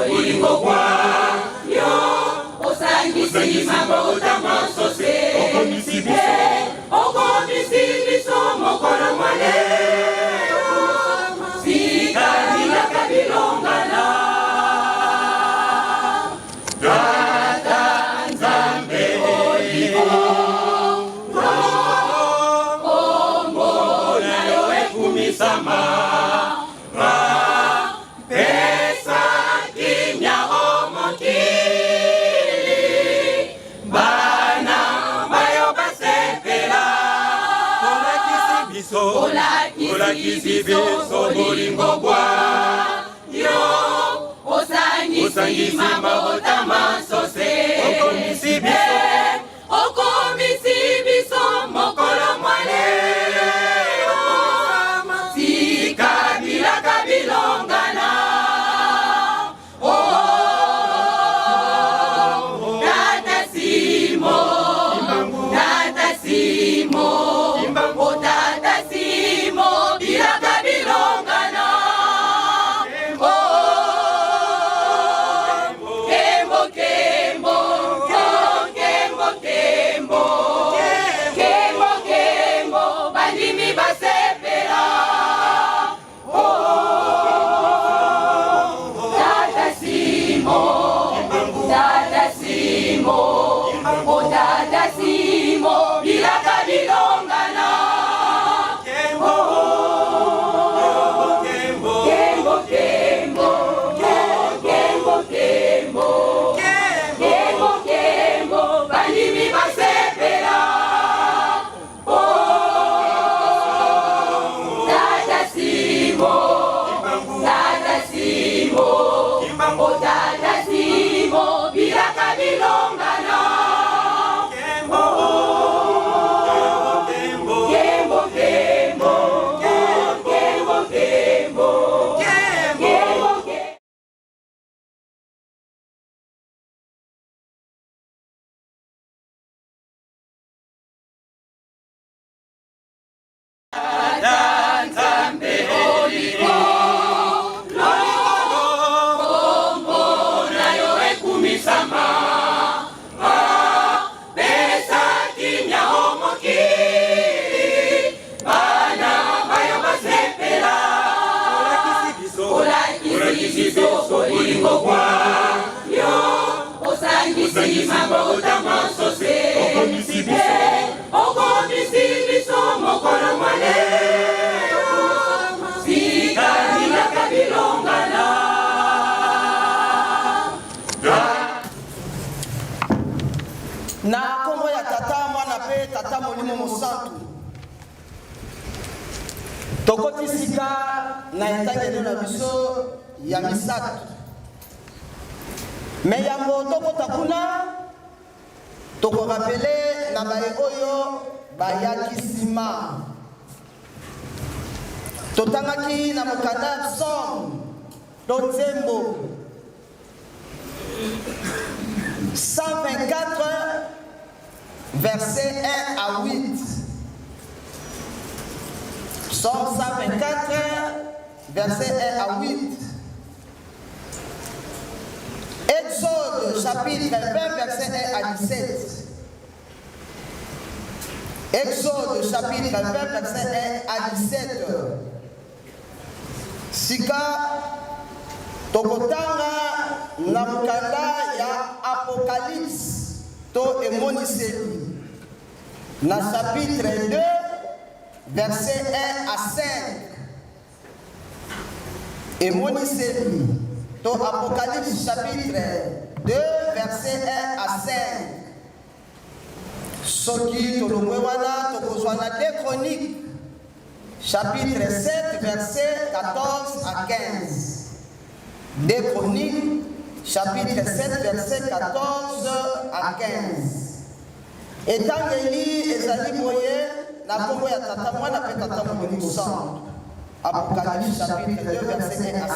Bolingo bwa yo osangisi mabota manso se Okomisi biso. Okomisi biso mokolo mwa lelo sika bilaka bilongana Tata Nzambe oliko Kombo na yo ekumisama Pesa kimia o mokili Bana bayo basepela Olakisi biso. Olakisi biso bolingo bwa yo osangisi Osangisi mabota manso se Okomisi biso. Eh, okomisi biso mokolo mwa lelo tika bilaka bilongana oh, tata simo tata simo oh, tata simo bilaka bilongana oh, kembo kembo oh, kembo kembo kembo kembo bandimi basepela oh, tata simo tata simo oh, tata simo bilaka bilongana Kembo. Kembo. kembo kembo oh, kembo kembo kembo kembo bandimi basepela oh, tata simo tata simo oh, tata simo bilaka bilongana Kembo. Kembo. kembo kembo oh, kembo kembo Kembo. kembo kembo Nayo ekumisama pesa kimia o mokili bana bayo basepela Olakisi biso. olakisi biso bolingo bwa yo osangisi mabota manso se Okomisi biso. okomisi biso mokolo mwa lelo sika bilaka bilongana Na nkombo ya Tata, Mwana mpe Tata Molimo Mosantu, tokoti sika na etangelo na biso ya misato. Me yambo tokota kuna, tokorapele na baye oyo bayaki nsima. Totangaki na mokanda ya Psaume to Nzembo 124 verset 1 à 8. Psaume 124 verset 1 à 8. Exode chapitre 20 verset 1 à 17. Exode chapitre 20 verset 1 à 17. Sika tokotanga na mokanda ya Apocalypse to Emoniseli na chapitre 2 verset 1 à 5. Emoniseli to Apocalypse chapitre 2 verset 1 à 5. Soki tolongwe wana tokozwa na 2 Chroniques chapitre 7 verset 14 à 15. 2 Chroniques chapitre 7 verset 14 à 15. Etangeli ezali boye na nkombo ya Tata, Mwana mpe Tata Molimo Mosantu. Apocalypse chapitre 2 verset 1 à 5.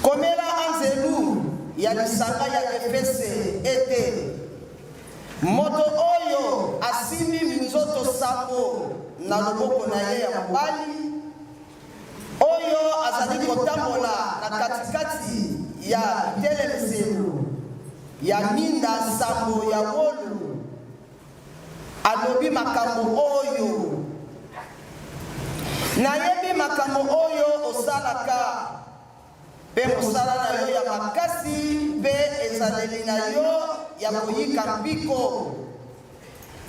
Komela anzelu ya lisanga ya Efese ete, Moto oyo asimbi minzoto sambo na loboko na ye ya mobali, oyo azali kotambola na. ya bitelemiselo ya minda nsambo ya wolo alobi makambo oyo, Nayebi makambo oyo osalaka, mpe mosala na yo ya makasi mpe ezaleli na yo ya koyika mpiko.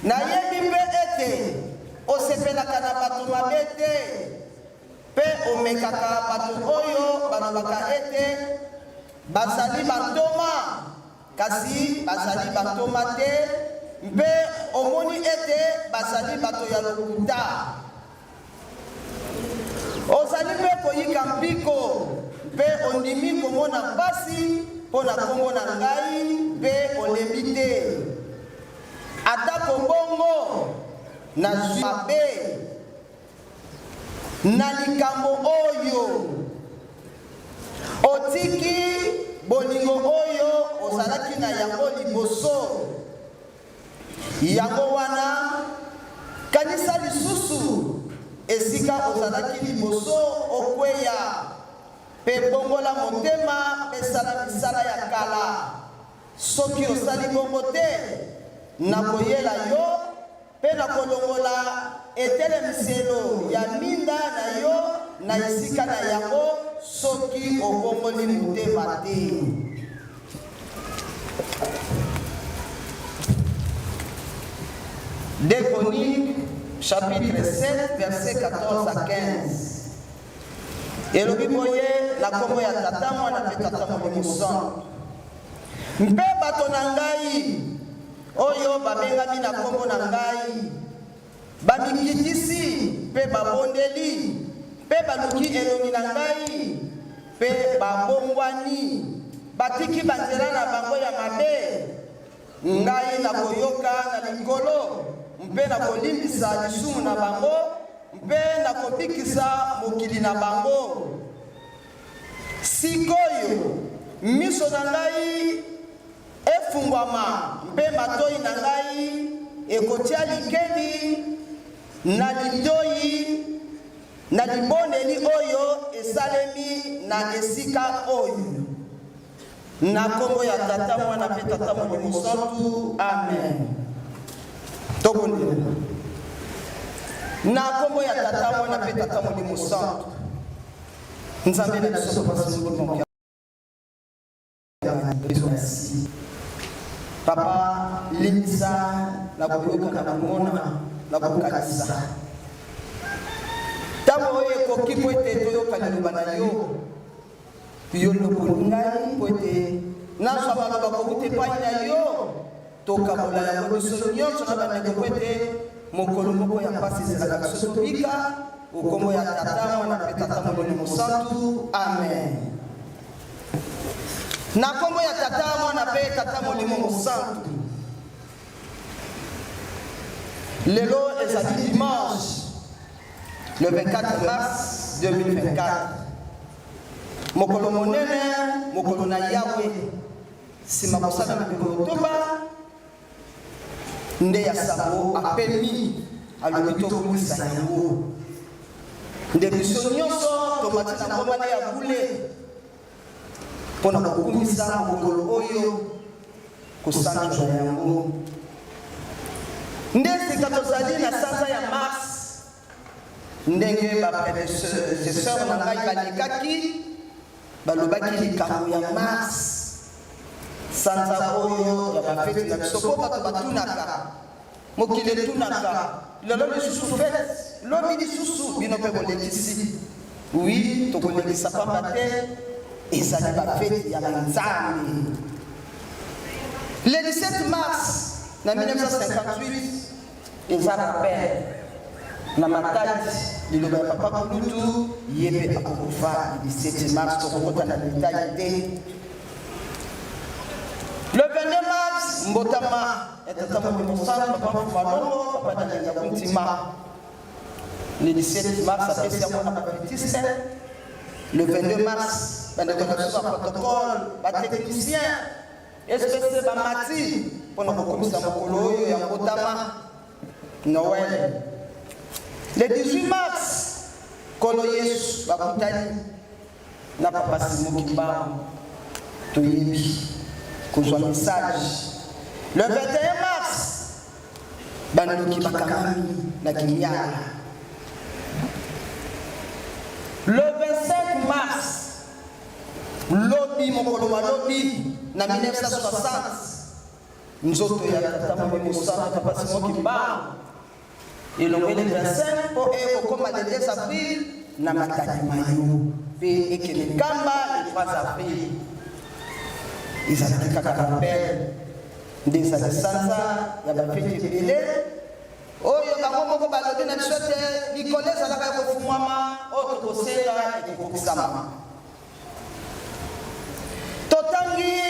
Nayebi mpe ete osepelaka na bato mabe te mpe omekaka bato oyo balobaka ete bazali bantoma, kasi bazali bantoma te, mpe omoni ete bazali bato ya lokuta. Ozali mpe koyika mpiko mpe ondimi komona mpasi mpo na nkombo na ngai mpe olembi te. Atako bongo, nazwi mabe na likambo oyo. Otiki bolingo oyo ozalaki na yango liboso. Yango wana, kanisa lisusu esika ozalaki liboso okweya, mpe bongola motema mpe sala misala ya kala. Soki osali bongo te, nakoyela yo mpe nakolongola etelemiselo ya minda na yo na esika na yango soki obongoli motema te. Deux Chroniques, chapitre 7, verset 14 à 15. Elobi boye na nkombo ya Tata, Mwana mpe Tata Molimo Santu. Mpe bato na ngai oyo babengami na nkombo na ngai bamikitisi mpe babondeli mpe baluki elongi na ngai mpe babongwani, batiki banzela na bango ya mabe, ngai nakoyoka na likolo mpe nakolimbisa lisumu na bango mpe nakobikisa mokili na bango. Sikoyo miso na ngai efungwama mpe matoi na ngai ekotia likebi na litoi na libondeli oyo esalemi na esika oyo. Na nkombo ya Tata, Mwana mpe Tata Molimo Santu, amen. Tobondela. Na nkombo ya Tata, Mwana mpe Tata Molimo Santu, Nzambe na biso, Papa Simon Merci. Papa, limbisa na koyoka na komona na kokanisa. Ntango oyo ekoki mpo ete toyoka liloba na yo, yo nde oponi ngai mpo ete nazwa maloba kowuta epai na yo, tokabola yango biso nyonso na bandeko mpo ete mokolo moko ya mpasi ezelaka biso tobika. Okombo ya Tata, Mwana mpe Tata Molimo Mosantu. Amen. Na nkombo ya Tata, Mwana mpe Tata Molimo Mosantu. Lelo ezali dimanche le 24 mars 2024, mokolo monene, mokolo na Yawe. Nsima kosala mikolo motoba nde ya sango apemi, alobi tokumisa yango. Nde biso nyonso tomati na ngomba nde ya bule mpo na kokumisa mokolo oyo, kosanzola yango. Nde sika tozali na sanza ya mars, ndenge ba predecesseur na ngai balekaki, balobaki likambo ya mars, sanza oyo ya bafeti na biso, mpo bato batunaka, mokili etunaka, lelo lisusu fete, lobi lisusu, bino mpe bolekisi. Wi, tokolekisa pamba te ezali bafeti ya banzambe. Le 17 mars na 1958 eza rappel na Matadi, liloba ya papa kulutu, ye mpe akokufa le 17 mars. Tokokota na detail te. Le 22 mars, mbotama ya tata Molimo Santu, papa Mfumalongo, papa Daniel Yakuntima. Le 17 mars apesi yango na bapetiste. Le 22 mars, bandeko na biso ba protocole, ba technicien SPC bamati mpo na kokomisa mokolo oyo ya mbotama Noël. Le 18 mars, Nkolo Yesu bakutani na Papa Simon Kimbangu. Toyebi kozwa message. Le 21 mars, bandoki bakangami na Kimiala. Le 25 mars, lobi mokolo wa lobi na 1960, nzoto ya tata Molimo Santu Papa Simon Kimbangu elongwe le 25 mpo ekokoma le 2 avril na Matadi Mayo mpe ekende Nkamba le 3 avril. Ezalaki kaka rappel nde ezali sanza ya bafeti ebele oyo bango moko balobi na biso ete likolo ezalaka ya kofungwama, oyo tokosenga ekokokisama. Totangi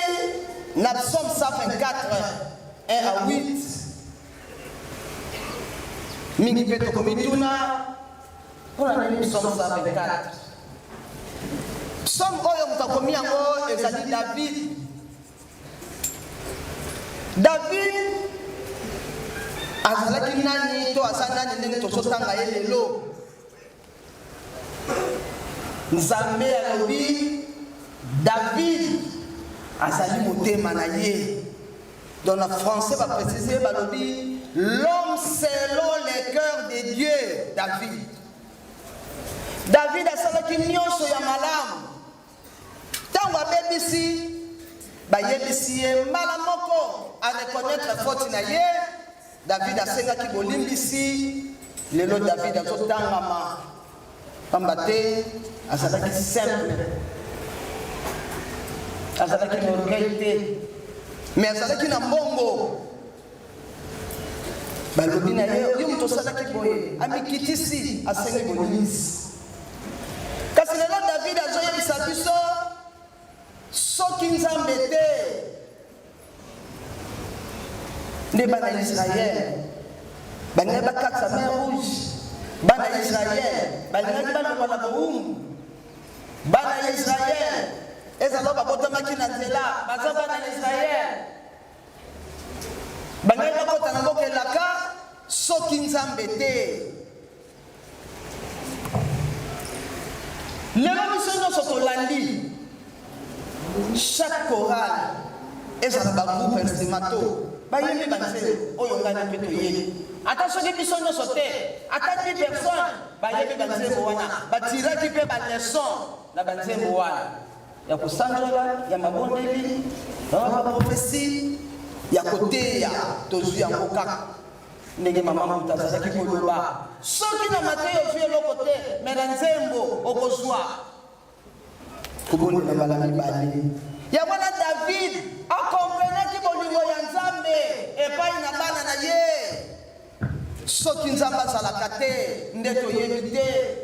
na Psaume 124 1 à 8. Mingi mpe tokomituna mpo na nini Psaume 124. Psaume oyo moto akomi yango ezali David. David azalaki nani to aza nani ndenge tozotanga ye lelo? Nzambe alobi David azali motema na ye. Donc na français ba préciser balobi l'homme selon le cœur de Dieu, David. David asalaki nyonso ya malamu. Ntango abebisi, bayebisi ye mbala moko a reconnaître faute na ye. David asengaki bolimbisi. Lelo David azotangama pamba te azalaki simple, azalaki na orgueil te, mais azalaki na mbongo. Balobi na ye, yo moto osalaki boye, amikitisi, asengi bolimbisi. Kasi lelo David azoyebisa biso soki Nzambe te nde bana ya Israël balingaki bakatisa mer Rouge, bana ya Israël balingaki balongwa na bowumbu, bana ya Israël ezala babotamaki na nzela, baza bana ya Israël balingaki bakota na mboka elaka soki Nzambe te. Lelo biso nyonso tolandi chaque chorale ezala ba groupe instrumentaux bayembi banzembo oyo ngai mpe toyebi, ata soki biso nyonso te, ata 10 personnes bayebi banzembo wana, batiraki mpe ba leçon na banzembo wana ya kosanzola, ya mabondeli, ya baprofesi, ya koteya, tozwi yango kaka ndenge mama moto azalaki koloba, soki na mateya ozwi eloko te, me na nzembo okozwa. Kobondela mbala mibale. Yango wana David akomprenaki bolingo ya Nzambe epai na bana na ye. Soki Nzambe azalaka te, nde toyebi te.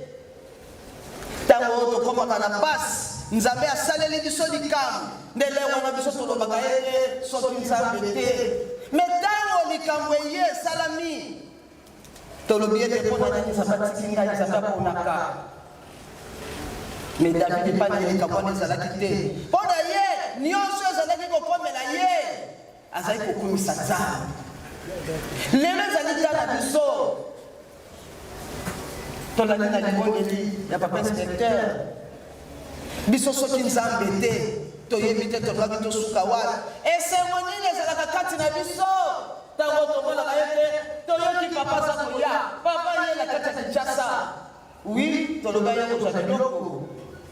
Ntango oyo tokomaka na mpasi, Nzambe asaleli biso likambo, nde lelo wana biso tolobaka ete soki Nzambe te. Me ntango likambo eye esalami, tolobi ete mpo na nini Nzambe atiki ngai? Nzambe aponaka. Me David epai na ye likambo wana ezalaki te. Mpo na ye, nyonso ezalaki kokomela ye, azalaki kokumisa Nzambe. Lelo ezali tala biso Tolandi na libondeli ya papa inspecteur. Biso soki Nzambe te, toyebi te tolingaki tosuka wapi. Esengo nini ezalaka kati na biso ntango tomonaka ete toyoki papa aza koya, papa ye na kati ya Kinshasa. Oui, toloba ye kozwa biloko,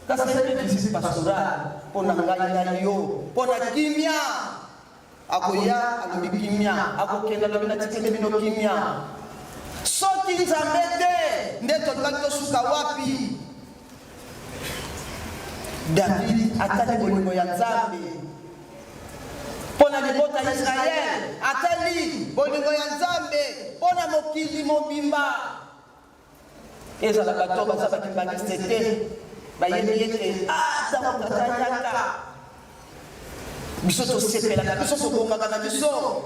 kasi ezali visite pastorale mpo na ngai na yo, mpo na kimia. Akoya alobi kimia, akokende alobi natikeli bino kimia. Soki Nzambe te, nde tolingaki tosuka wapi? David atali bolingo ya Nzambe mpo na libota ya Israel, atali bolingo ya Nzambe mpo na mokili mobimba. Ezala bato baza bakimbanguiste te, bayebi ete ah, ntango tata ayaka biso tosepelaka, biso tobongaka na biso.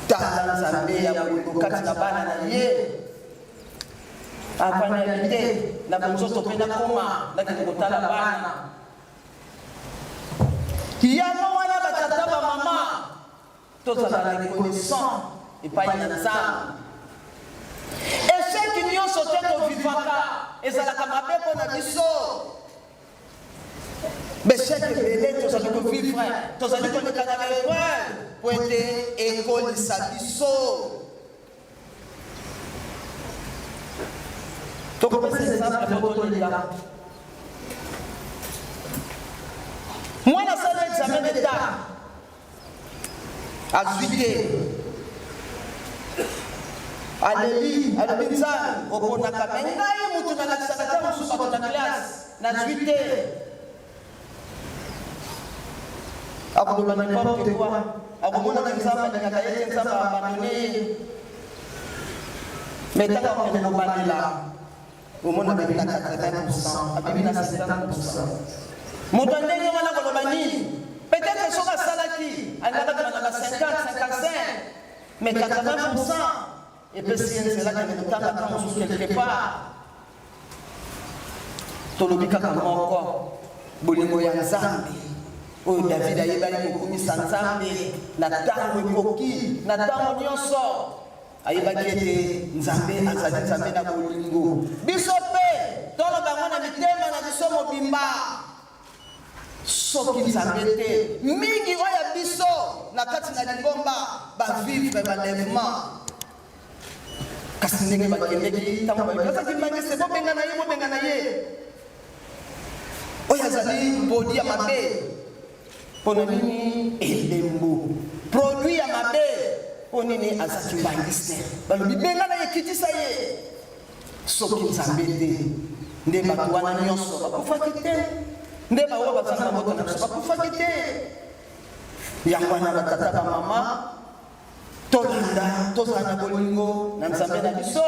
Tala Nzambe ya bolingo kati na bana na ye afandaki te na bonzoto mpe nakoma nakende kotala bana yango wana. Batata, bamama, Tozala reconnaissant epai na Nzambe. Echec nyonso te tovivaka ezalaka mabe mpo na biso. Baechec ebele tozali kovivre, tozali koleka na baepreuve mpo ete ekolisa biso. Tokopesa exemple mpo tolela. Mwana asali examen d'etat azwi te, aleli, alobi Nzambe oponaka me ngai motu nalakisaka ta mosusu bato na classe nazwi te. Akoloba n'importe quoi, akomonaka Nzambe alingaka ye te, Nzambe abandone ye. Me ntango akokende kobandela, omona abimi na 80 pourcent, abimi na 70 pourcent. Moto ya ndenge wana akoloba nini? Peut-être soki asalaki alingaka bima na ba 50, 55, mais 80 pourcent epesi ye nzela akende kotanga ata mosusu quelque part. Tolobi kaka moko, bolingo ya Nzambe oyo David ayebaki kokumisa Nzambe na ntango ekoki, na ntango nyonso. Ayebaki ete Nzambe azali Nzambe na bolingo. Biso mpe toloba yango na mitema na biso mobimba. Soki Nzambe te, mingi oyo ya biso na kati na lingomba ba vivre balèvement. Kasi ndenge bakendeki ntango bayebi aza kimbanguiste, bobengana ye, bobengana ye. Oyo azali produit ya mabe. Mpo na nini elembo produit ya mabe? Mpo nini aza kimbanguiste? Balobi bengana ye, kitisa ye. Soki Nzambe te, nde bato wana nyonso bakufaki te, nde baoyo baza na mabota na biso bakufaki te. Yango wana batata bamama, tolanda, tozala na bolingo na Nzambe na biso,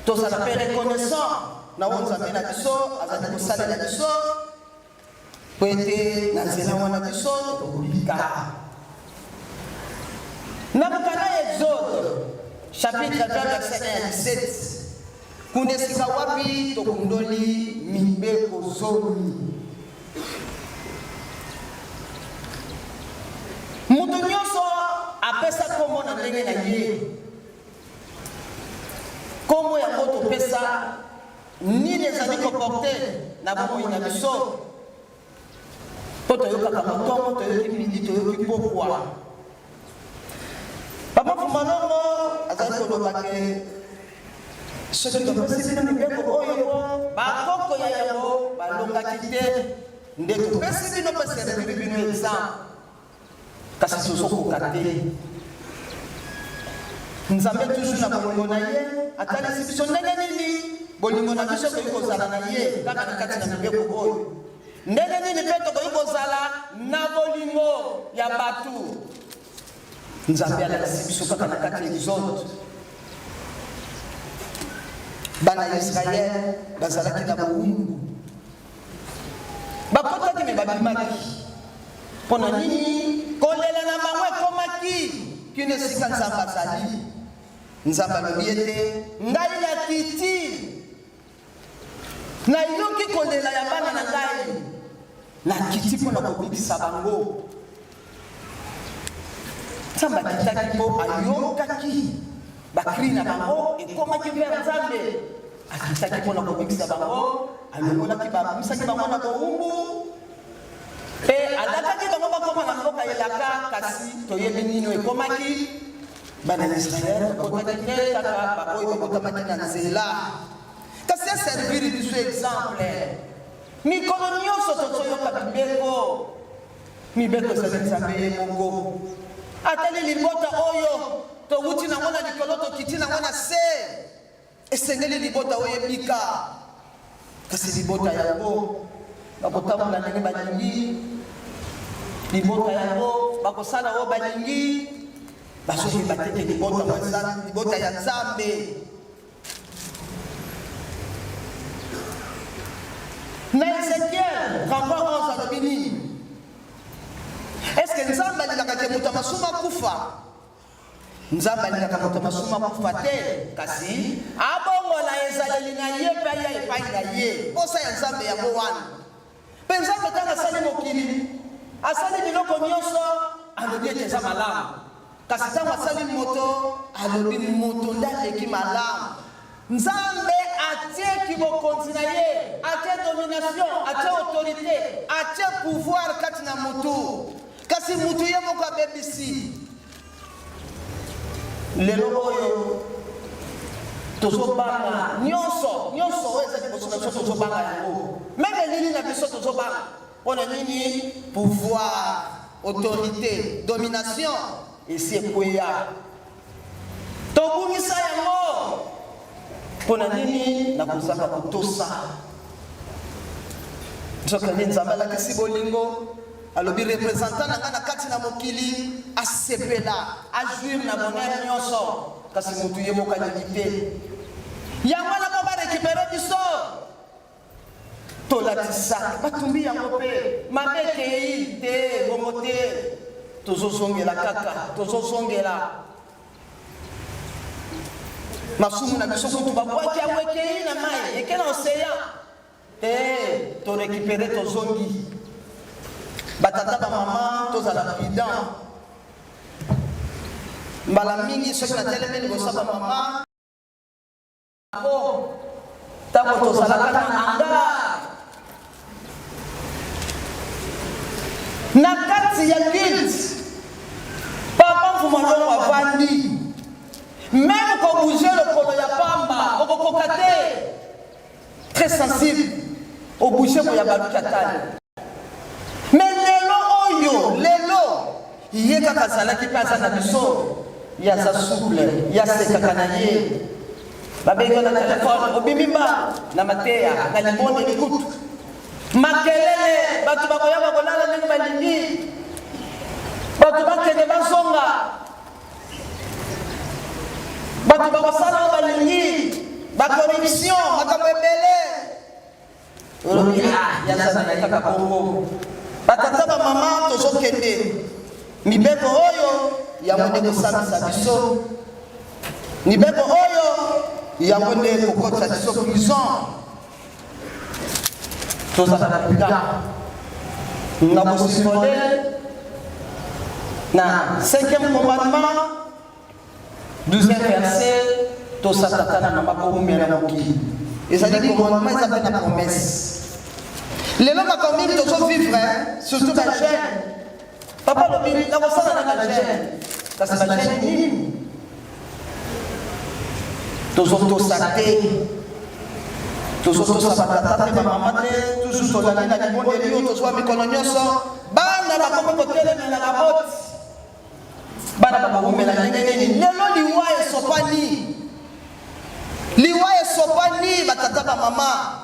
tozala mpe reconnaissant na oyo Nzambe na biso azali kosalela biso, mpo ete na nzela wana biso tokobika. Na mokanda ya Exode chapitre 20 verset 1 à 17, kuna esika wapi tokundoli mibeko zomi. Moto nyonso apesa nkombo na ndenge na ye. Nkombo yango topesa nini ezali koporte na bomoi na biso, mpo toyokaka motongo, toyoki midi, toyoki pokwa. Papa Fumalongo azali koloba ke soki topesi bino mibeko oyo bakoko ya yango balongaki te, nde topesi bino mpe servir bino exemple, kasi tozokoka te. Nzambe toujours na bolingo na ye atalisi biso ndenge nini bolingo na biso ekoki kozala na ye kaka na kati na mibeko oyo, ndenge nini mpe tokoki kozala na bolingo ya bato. Nzambe alakisi biso kaka na kati ya Exode. Bana ya Israel bazalaki na bowumbu, bakotaki me babimaki. Mpo na nini? Kolela na bango ekomaki kino esika Nzambe azali. Nzambe alobi ete ngai nakiti, nayoki kolela ya bana na ngai, nakiti mpo na kobikisa bango. Nzambe akitaki mpo ayokaki bakri na bango ekomaki vers Nzambe. Akitaki mpo na kobikisa bango, alongolaki, babimisaki bango na bowumbu mpe alakaki bango bakoma na mboka elaka. Kasi toyebi nini ekomaki. Bana ya Israel bakotaki te, kaka baoyo babotamaki na nzela. Kasi eserviri biso exemple. Mikolo nyonso tozoyoka mibeko. Mibeko ezali Nzambe ye moko. Atali libota oyo towuti nango na likolo, tokiti nango na se. Esengeli libota oyo ebika. Kasi libota yango bakotambola ndenge balingi, libota yango bakosala oyo balingi, bazoyeba te ke libota libota ya Nzambe. Na Ezekiel 33:11 alobi nini? Est-ce que Nzambe alingaka ke moto ya masumu akufa? Nzambe alingaka moto ya masumu akufa te, kasi abongola ezaleli na ye mpe aya epai na ye. Mposa ya Nzambe yango wana. Mpe Nzambe ntango asali mokili, asali biloko nyonso, alobi ete eza malamu. Kasi ntango asali moto, alobi moto nde aleki malamu. Nzambe atieki bokonzi na ye, atie domination. domination, atie autorité, atie pouvoir kati na mutu, kasi mutu ye moko abebisi. Lelo oyo tozobanga nyonso, nyonso oyo eza liboso na biso tozobanga yango, meme elili na biso tozobanga. Mpo na nini? Pouvoir, autorité, domination esi ekweya, tobungisa yango. Mpo na nini? Na kozanga kotosa. Nzokande Nzambe alakisi bolingo, alobi representant na ngai na kati na mokili asepela, ajouir na bonheur nyonso, kasi motu ye moko alingi te. Yango wana mpo barekipere biso, tolatisaka batumbi yango mpe mabe ekei te, bongo te, tozozongela kaka, tozozongela masumu na biso. Kutu babwaki yango, ekei na mai, eke na océan te, torécupere, tozongi. Batata, bamama, tozala prudent. Mbala mingi soki natelemi liboso ya bamama, o ntango tozalaka na hangar na kati ya culte, papa Mfuma Longo avandi, même kobouger lokolo ya pamba okokoka te, très sensible, obouger boya baluki atali. Mais lelo oyo, lelo ye kaka azalaki mpe aza na biso, ye aza souple, ye asekaka na ye, babengi na telefone, obimi mba na mateya na libondeli, kutu makelele, bato bakoya bakolala ndenge balingi, bato bakende bazonga, bato bakosala oyo balingi, bacorruption, makambo ebele. Olobi ah, yaza na ye kaka bongo. Batata, bamama, tozokende. Mibeko oyo yango nde kosambisa biso, mibeko oyo yango nde kokotisa biso prison. Tozala prudent na kosupporte na cinquième commandement, 12e verset: tosa tata na mama kowumela na mokili. Ezali commandement, eza mpe na promesse. Lelo makambo mingi tozovivre, surtout bajeune. Papa alobi nakosala na bajeune, kasi bajeune nini? Tozotosa te, tozotosa batata te, bamama te. Toujours tozali na libondeli oyo tozwa mikolo nyonso. Bana bakomi kotelemela baboti. Bana bakowumela ndenge nini? Lelo liwa esopani, liwa esopani, batata, bamama.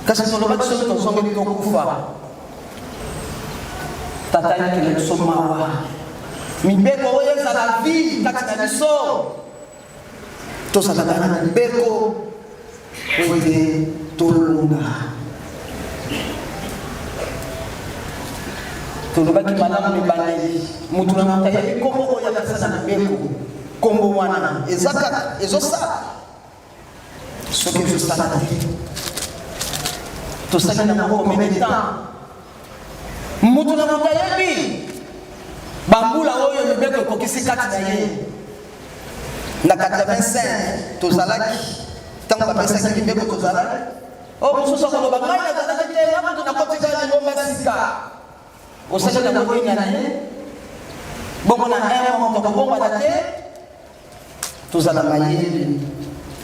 Kasi tolobaki soki tozongeli tokufa. Tata, yokela biso mawa. Mibeko oyo ezala vie kati na biso, tozalaka na mibeko po ete tolonga. Tolobaki malamu ebandeli, moto na moto ayebi nkombo oyo apesa na mibeko. Nkombo wana eza kaka ezosala? Soki ezosala te, tosali na yango combien de temps? Moto na moto ayebi bambula oyo mibeko ekokisi kati na ye. Na 85 tozalaki, ntango bapesaki mibeko tozalaki. Oyo mosusu akoloba: ngai nazalaki te, nga moto nakotika lingomba sika. Osali yango nini na ye bongo? Na un mois moto akobongwana te. Tozala mayele,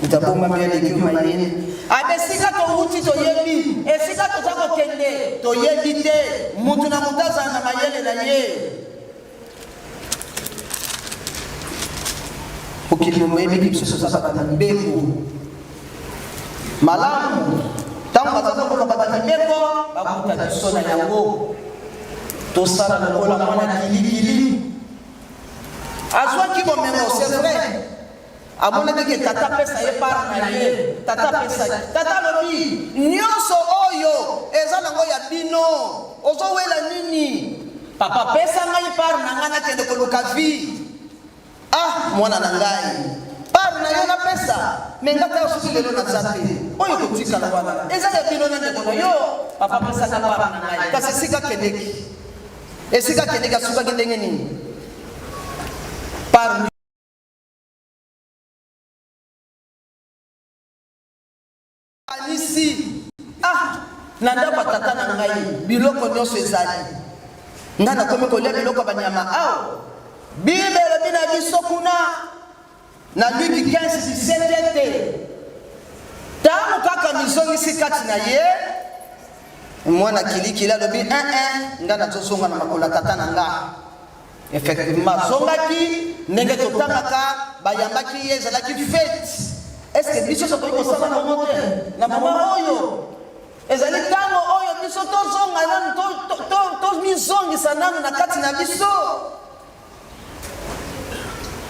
moto abombami aleki yo mayele. Abe esika towuti toyebi, esika toza kokende toyebi te. Moto na moto azala na mayele na ye. Mokili moyebiki biso toza bato ya mibeko malamu. Ntango baza koluka bato ya mibeko, bakuta biso na yango. Tosala lokola mwana kilikili azwaki bomengo. C'est vrai, amonaki ke tata apesa ye part na ye. Tata apesaki, tata alobi: nyonso oyo eza nango ya bino, ozowela nini? Papa, pesa ngai part na ngai, nakende koluka vie. Ah, mwana na ngai, part na yo napesa, mais nga tala, soki lelo naza te, oyo kotikala wana eza ya bino na ndeko na yo. Papa, pesaka part na ngai. Kasi esika kendeki, esika kendeki, asukaki ndenge nini? Part anisi. Ah, na ndako ya tata na ngai biloko nyonso ezali, ngai nakomi kolia biloko ya banyama awa. Bible elobi na biso kuna na Luki 15 17 ete ntango kaka mizongisi kati na ye mwana kilikili alobi 1 1 ngai nazozonga na makolo ya tata na nga. Effectivement azongaki ndenge totangaka, bayambaki ye, ezalaki fete. Est-ce que biso tokoki kosala bongo te na moma oyo? Ezali ntango oyo biso tozonga nanu, tomizongisa nanu na kati na biso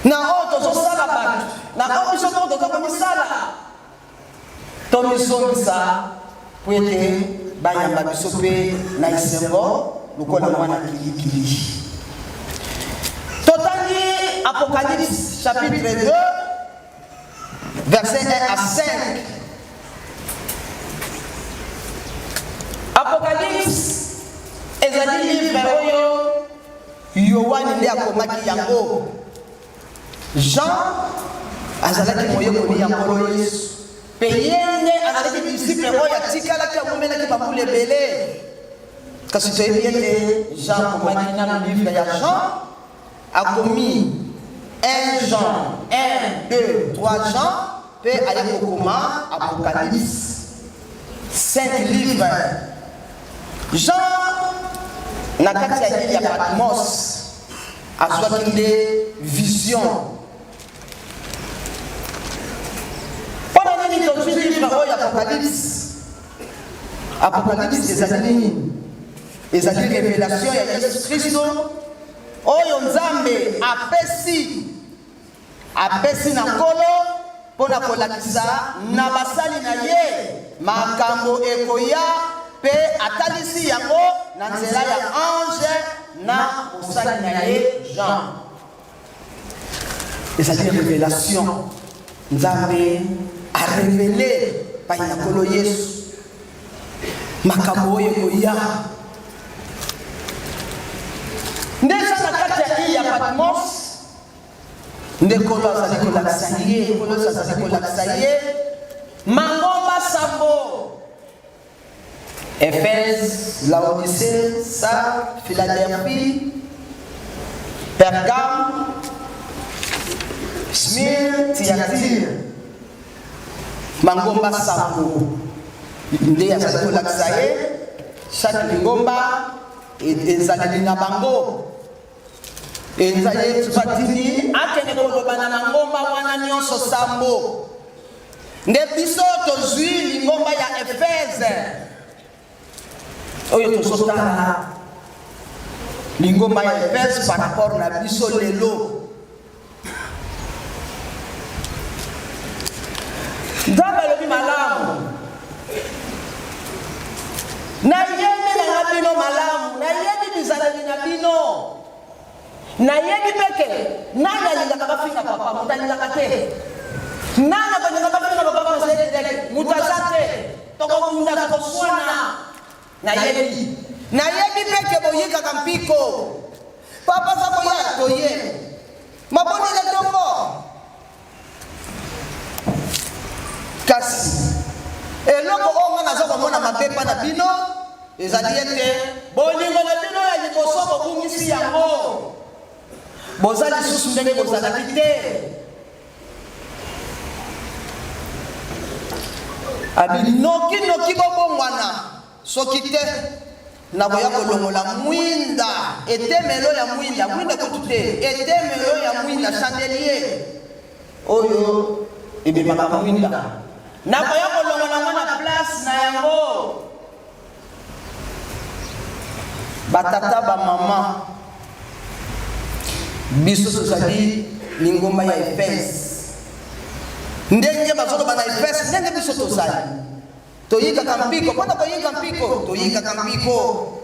na oyo tozosala bato, na oyo biso moko toza komisala, tomizongisa mpo ete bayamba biso mpe na esengo lokola mwana kilikili. Totangi Apocalypse chapitre 2 verset 1 à 5. Apocalypse ezali livre oyo Yoane nde akomaki yango. Jean azalaki moyekoli ya Nkolo Yesu, mpe ye nde azalaki disiple oyo atikalaki awumelaki bambula ebele. Kasi toyebi ete Jean akomaki nano livre ya Jean, akomi 1 Jean, 1, 2, 3 Jean, mpe aye kokoma Apocalypse. 5 livres. Jean na kati ya ile ya Patmos azwaki nde vision. Mpo na nini tozwi livre oyo Apocalypse? Apocalypse ezali nini? Ezali revelation ya Yesu Kristo oyo Nzambe apesi apesi na Nkolo mpo na kolakisa na basali na ye makambo ekoya, mpe atalisi yango na nzela ya ange na mosali na ye Jean. Ezali revelation Nzambe arevele pai na Nkolo Yesu makambo oyo ekoya. Nde eza na kati ya ile ya Patmos Nde Nkolo azali kolakisa ye, Nkolo Yesu azali kolakisa ye mangomba sambo: Efese, Laodicee, Sardes, Philadelphie, Pergame, Smyrne, Thyatire. Mangomba sambo nde azali kolakisa ye, chaque lingomba ezaleli na bango. Eza Yesu atindi akende koloba na mangomba wana nyonso sambo. Nde biso tozwi lingomba ya Efeze oyo tozotala lingomba ya Efeze par rapport na biso lelo. Nzambe alobi malamu, nayebi nanga bino malamu, nayebi bizaleli na bino, nayebi mpe ke nani alingaka bafinga papa, moto alingaka te. Nani akolinga bafinga papa Melkisedeke? Moto aza te. Tokobunda, tokoswana. Nayebi, nayebi mpe ke boyikaka mpiko. Papa aza koya, toye. Mabondeli ntongo. Kasi eloko oyo ngai naza komona mabe mpa na bino ezali ete bolingo na bino ya liboso bobungisi yango, boza lisusu ndenge bozalaki te. Abi noki noki bobongwana, soki te Nakoya kolongola mwinda, etemelo ya mwinda, mwinda kutu te, etemelo ya mwinda, chandelier oyo ebemaka mwinda. Nakoya kolongola yango na place na yango. Batata, bamama, biso tozali lingomba ya Efese. Ndenge bazoloba na Efese, ndenge biso tozali. Toyikaka mpiko mpo na koyika mpiko, toyikaka mpiko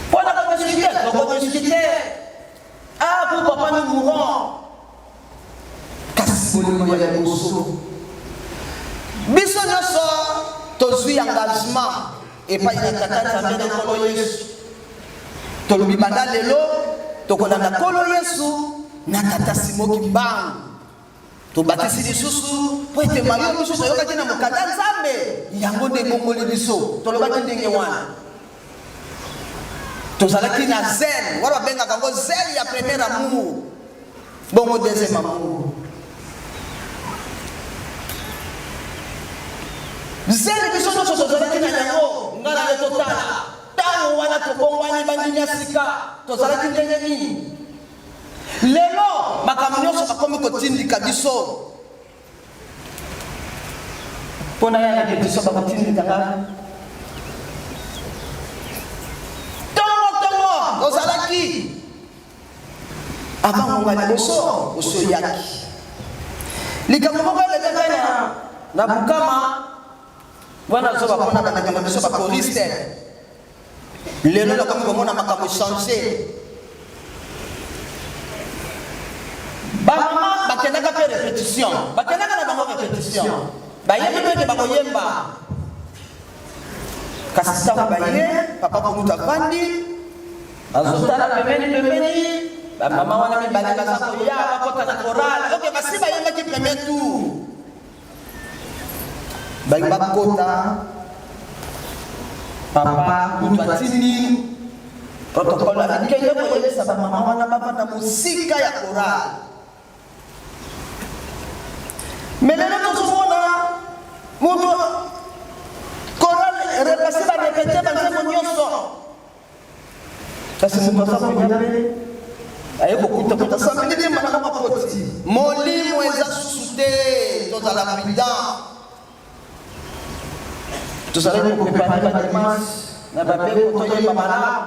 mpo na kodiskute, tokodiskute. Ah, pourquoi pas nous mourons? Kasi bolingo ya liboso, biso nyonso tozwi engagement epai na Tata Nzambe na Nkolo Yesu. Tolobi banda lelo tokolanda Nkolo Yesu na Tata Simo Kimbangu. Tobakisi lisusu mpo ete mayo biso toyokaki na mokanda Nzambe, yango nde ebongoli biso. Tolobaki ndenge wana, tozalaki na zele wana babengaka yango zele ya premier amour, bongo deuxième amour. Zele biso nyonso tozalaki na yango, ngai na yo totala ntango wana tobongwani bandimi ya sika, tozalaki ndenge nini? Lelo makambo nyonso bakomi kotindika biso mpo na ya repetition, bakotindika nga ntongo ntongo. Tozalaki avant ngonga liboso, osi oyaki. Likambo moko elekaka na Bukama wana, azoba mpona bandeko na biso bakoriste. Lelo nakomi komona makambo change. Bamama bakendaka mpe repetition, bakendaka na bango repetition, bayebi mpe ete bakoyemba. Kasi ntango baye, papa kolutu avandi, azotala pembeni pembeni, bamama wana mibale baza koya bakota na chorale. Ok, basi bayembaki premier tour, bayi bakota, papa kutu atindi protocole, akende koyebisa bamama wana bavanda mosika ya chorale. Me lelo tozomona moto chorale basi barepete banzembo nyonso, kasi moto aza koya mpe aye kokutakuta samedi te, mbala moko akoti. Molimo eza susu te. Tozala prudent. Tozalaki koprepare badimanche na babeko, toyemba malamu.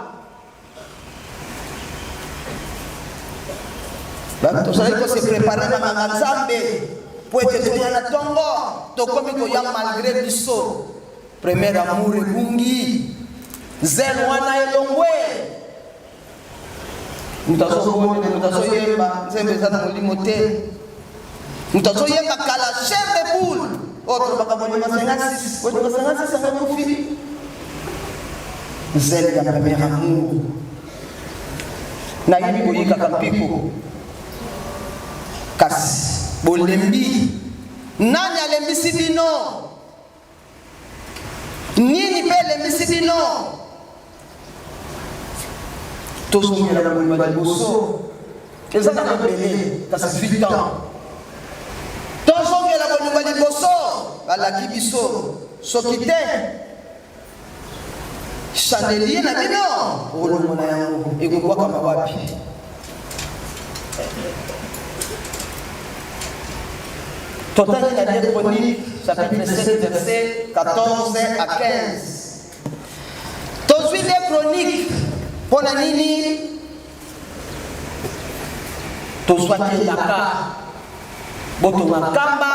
Tozalaki kose prepare banganga Nzambe po ete toya na ntongo. Tokomi koya malgré biso. Premier amour ebungi, zele wana elongwe. Moto azobondela, moto azoyemba nzembo eza na molimo te. Moto azoyemba kala, chair de poule oyo tolobaka bolingo 56, bolingo 56 yango ekufi. Zele ya premier amour, nayebi boyikaka mpiko, kasi bolembi. Nani alembisi bino? Nini mpe elembisi bino? Tozongela bolingo ya liboso. Eza na ebele, kasi 8 ans. Tozongela bolingo ya liboso. Balaki biso, soki te chandelier na bino okolongola yango, ekobwakama wapi? Totangi na 2 Chroniques chapitre 7 verset 14 à 15. Tozwi 2 Chroniques mpo na nini? Tozwaki elaka, botonga nkamba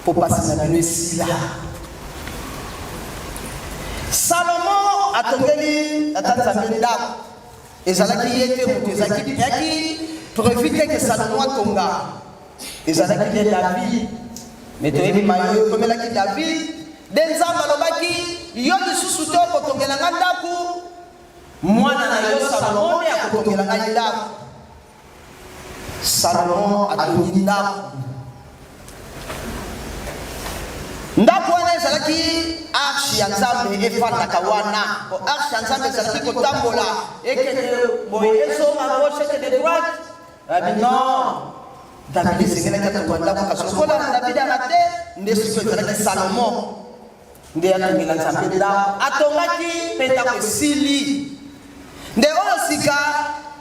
mpo pasi na bino esila. Salomo atongeli tata Nzambe ndako. Ezalaki ye te moto, ezalaki ezalaki prévu te ke Salomo atonga, ezalaki nde David. Me toyebi mayo oyo ekomelaki David, nde Nzambe alobaki, yo lisusu te okotongela nga ndako, mwana na yo Salomo nde akotongela ngai ndako. Salomo atongi ndako. Ndako wana ezalaki arche ya Nzambe efandaka wana. Po arche ya Nzambe ezalaki kotambola, ekende boye, ezonga gauche, ekende droite. Abi non, David esengelaki atonga ndako, kasi lokola David arate, nde sikoyo ezalaki Salomo nde atongela Nzambe ndako. Atongaki mpe ndako esili. Nde oyo sika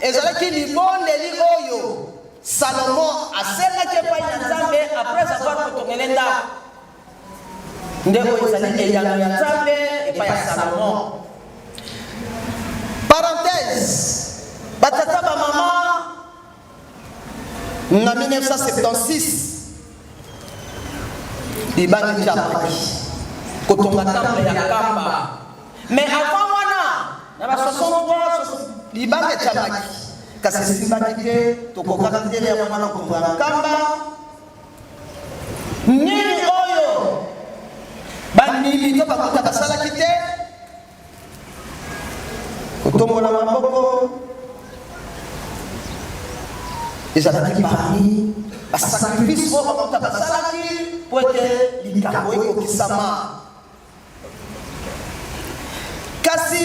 ezalaki libondeli oyo Salomo asengaki epai na Nzambe après avoir kotongele ndako. Nde oyo ezali eyano ya Nzambe epai ya Salomo. Parenthèse, batata bamama, na 1976 libanga etiamaki kotonga temple ya Kamba. Mais avant wana, na ba 63, libanga etiamaki, kasi esimbaki te. Tokokaki te yango wana kotonga Nkamba. Nini oyo bandimi to bakuta basalaki te? Kotombola maboko ezalaki parmi Basacrifice oyo bakuta basalaki mpo ete likambo ekokisama. Kasi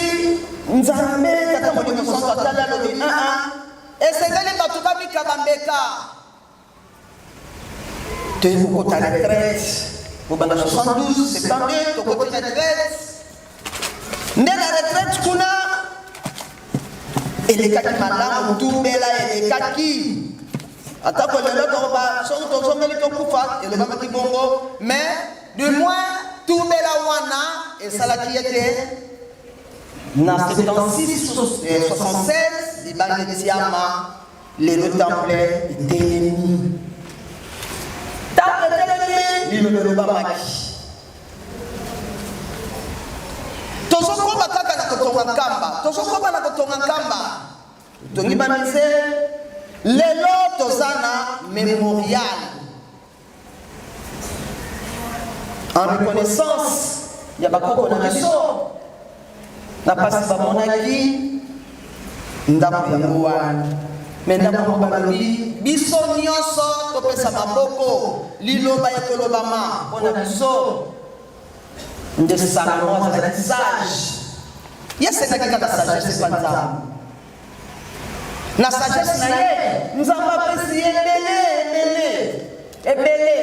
Nzambe Tata Molimo Santu atali alobi, aa, esengeli bato bamikaba mbeka. Toyei kokota retraite kobanda 72 72, tokoti retraite. Nde na retraite kuna elekaki malamu, tubela elekaki. Atako lelo toloba soki tozongeli tokufa, elobamaki bongo, mais du moins tubela wana esalaki ete na 76 76 libanga etiama. Lelo temple etelemi. Temple etelemi, liloba elobamaki. Tozokoba kaka na kotonga nkamba, tozokoba na kotonga nkamba, totongi ba musée. Lelo toza na memorial en reconnaissance ya bakoko na biso na pasi bamonaki ndako yango wana. Me ndako yango balobi biso nyonso topesa maboko, liloba ekolobama mpo na biso. Nde Salomo azalaki sage, ye asengaki kaka sagesse epa Nzambe. Na sagesse na ye, Nzambe apesi ye ebele ebele ebele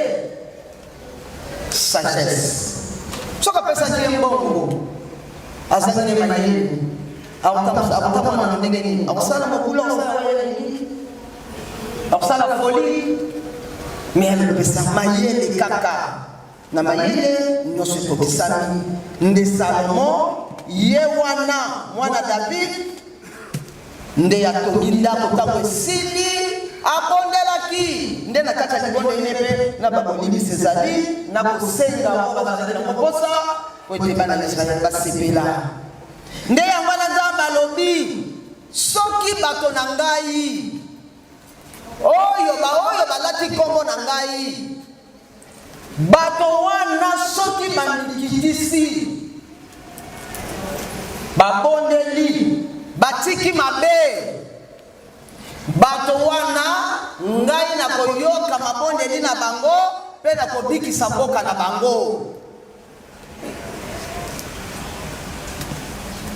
sagesse. Soki apesaki ye mbongo, azangi nde mayele, akotambola na ndenge nini? Akosala mobulu, akosala oyo alingi, akosala folie. Me alopesa mayele kaka na mayele nyonso ekokisami. Nde Salomo ye wana mwana David nde atongi ndako. Ntango esili, abondelaki. Nde na kati ya libondeli ne mpe na babolimbisi ezali na kosenga oyo bazalaki na mposa po ete bana ya Israele basepela. Nde yango wana Nzambe alobi, soki bato na ngai oyo baoyo balati nkombo na ngai, bato wana soki bamikitisi, babondeli, batiki mabe, bato wana ngai nakoyoka mabondeli na bango mpe nakobikisa mboka na bango.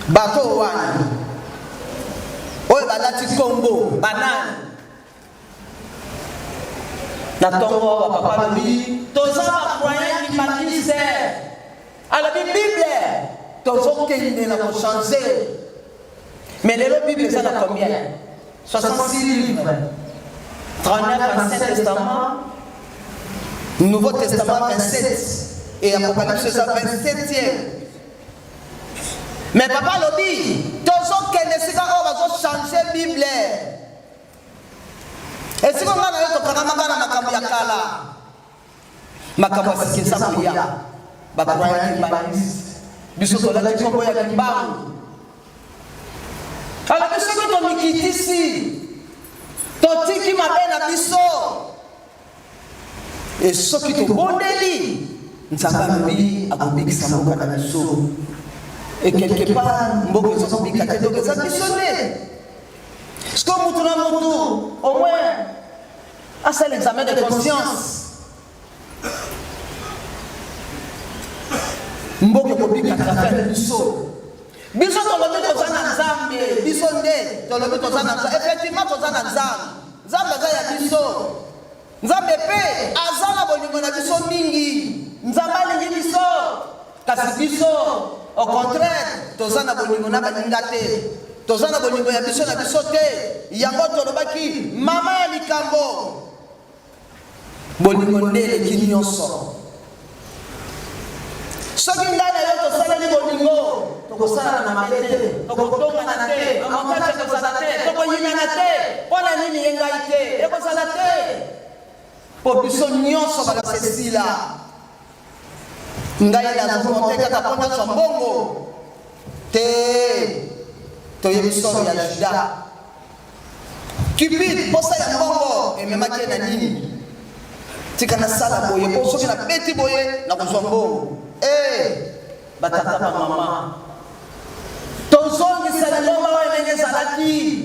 Bato wana oyo balati nkombo banani? Na ntongo bapapa alobi toza bacroyant kimbanguiste, alobi Bible tozokende na kochange. Mais lelo Bible eza na combien? 66 livres, 39 Ancien Testament, Nouveau Testament 27 et Apocalypse eza 27e. Mais papa alobi tozokende esika oyo bazochange Bible. Esika ngai na yo tokangamaka na makambo ya kala, makambo ya sika eza koya. Bacroyant kimbanguiste, biso tolati nkombo ya Kimbangu. Alobi soki tomikitisi, totiki mabe na biso, e soki tobondeli, Nzambe alobi akobikisa mboka na biso. E quelque part mboka eza kobika te, donc eza biso nde. Sikoyo mutu na mutu au moins asala examen de conscience. Mboka ekobika travers biso. Biso tolobi toza na Nzambe, biso nde tolobi toza na Nzambe. Effectivement toza na Nzambe. Nzambe aza ya biso. Nzambe mpe aza na bolingo na biso mingi. Nzambe alingi biso, kasi biso au contraire toza na bolingo na baninga te, toza na bolingo ya biso na biso te. Yango tolobaki mama ya likambo, bolingo nde eleki nyonso. Soki ngai na yo tosaleli bolingo, tokosalana na mabe te, tokotongana te, avantage ekozala te, tokoyinana te. Mpo na nini ye ngai te? Ekozala te, mpo biso nyonso bato esila. Ngai nazokonte kaka mpo nazwa mbongo te. Toyebi solo ya Juda. Cupide, posa ya mbongo ememaki ye na nini? Tika nasala boye mpo soki nabeti boye nakozwa mbongo. Eh, batata bamama, tozongisa lingomba oyo ndenge ezalaki.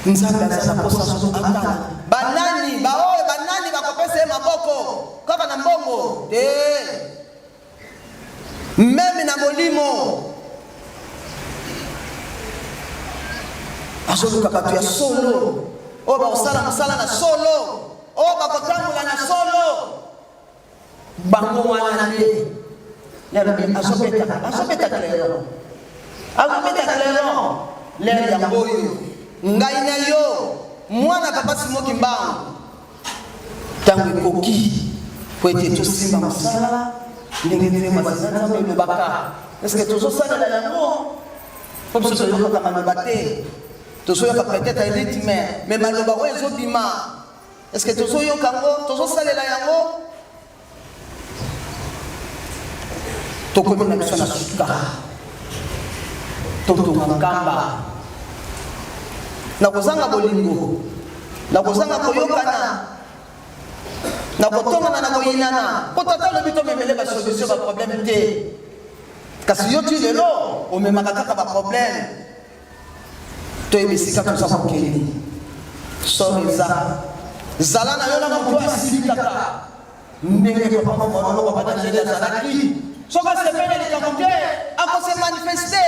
Nzambe aza na posa soki atala banani baoyo banani bakopesa ye maboko kaka na mbongo te, meme na molimo. Azoluka bato ya solo oyo bakosala mosala na solo, oyo bakotambola na solo. Bango wana nde nalobi azobeta, azobeta clairon, azobeta clairon. Lere yango oyo ngai na yo, mwana papa Simo Kimbangu, ntango ekoki po ete tosimba mosala ndenge nzembo ya Nzambe elobaka. Eske tozosalela yango? Po biso toyokaka maloba te, tozoyoka peut-être rythme, mais maloba oyo ezobima, est-ce que tozoyoka yango? Tozosalela yango? Tokomi na biso na suka, totonga nkamba na kozanga bolingo, na kozanga koyokana, na kotongana, na koyinana. Mpo tata alobi tomemele basolution baproblème te, kasi yo ti lelo omemaka kaka baproblème. Toyebi esika toza kokende. Solo eza zala na yo na moto asilikaka ndenge papa Mokolo, papa Daniel azalaki. Soki asepeli likambo te, akose manifeste.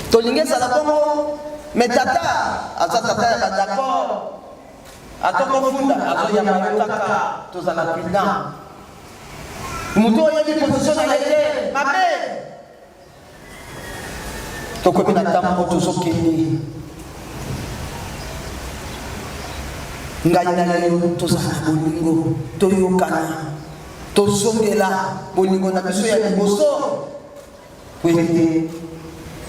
Tolingi ezala bongo, me tata aza tata ya badaccord, ata kofunda azoyamba yo kaka. Tozala prudent, moto oyebi position na ye te, mabe. Tokomi na ntango tozokende, ngai na yo tozala na bolingo, toyokana, tozongela bolingo na biso ya liboso, po ete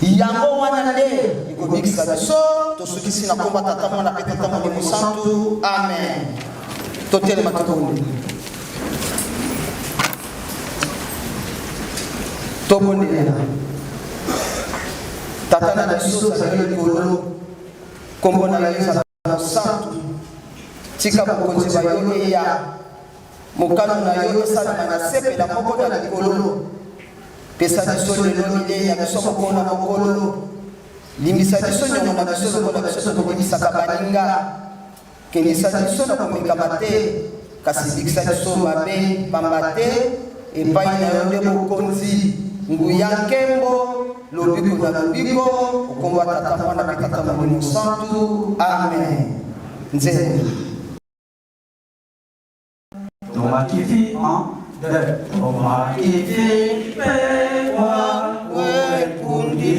yango wana nde ekobikisa biso. Tosukisi na komba Tata, Mwana mpe Tata Molimo Santu, amen. Totelema, tobondela, tobondela. Tata na biso ozali likolo, nkombo na yo ezala mosantu, tika bokonzi ba yo eya, mokano na yo esalema na se mpela moko na likolo. Pesa biso lelo bilei na biso mokolo na mokolo. Limbisa biso nyongo na biso lokola biso tokolimbisaka baninga. Kendisa biso na komekama te, kasi bikisa biso mabe, pamba te epai na yo nde bokonzi, nguya, nkembo, lobiko na lobiko, okombo ya Tata, Mwana mpe Tata Molimo Santu. Amen. Nzembo. Thomas qui fit 1, 2. Thomas qui fit, Pewa, Wekundi,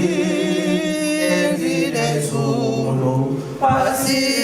Zulu, Pasi.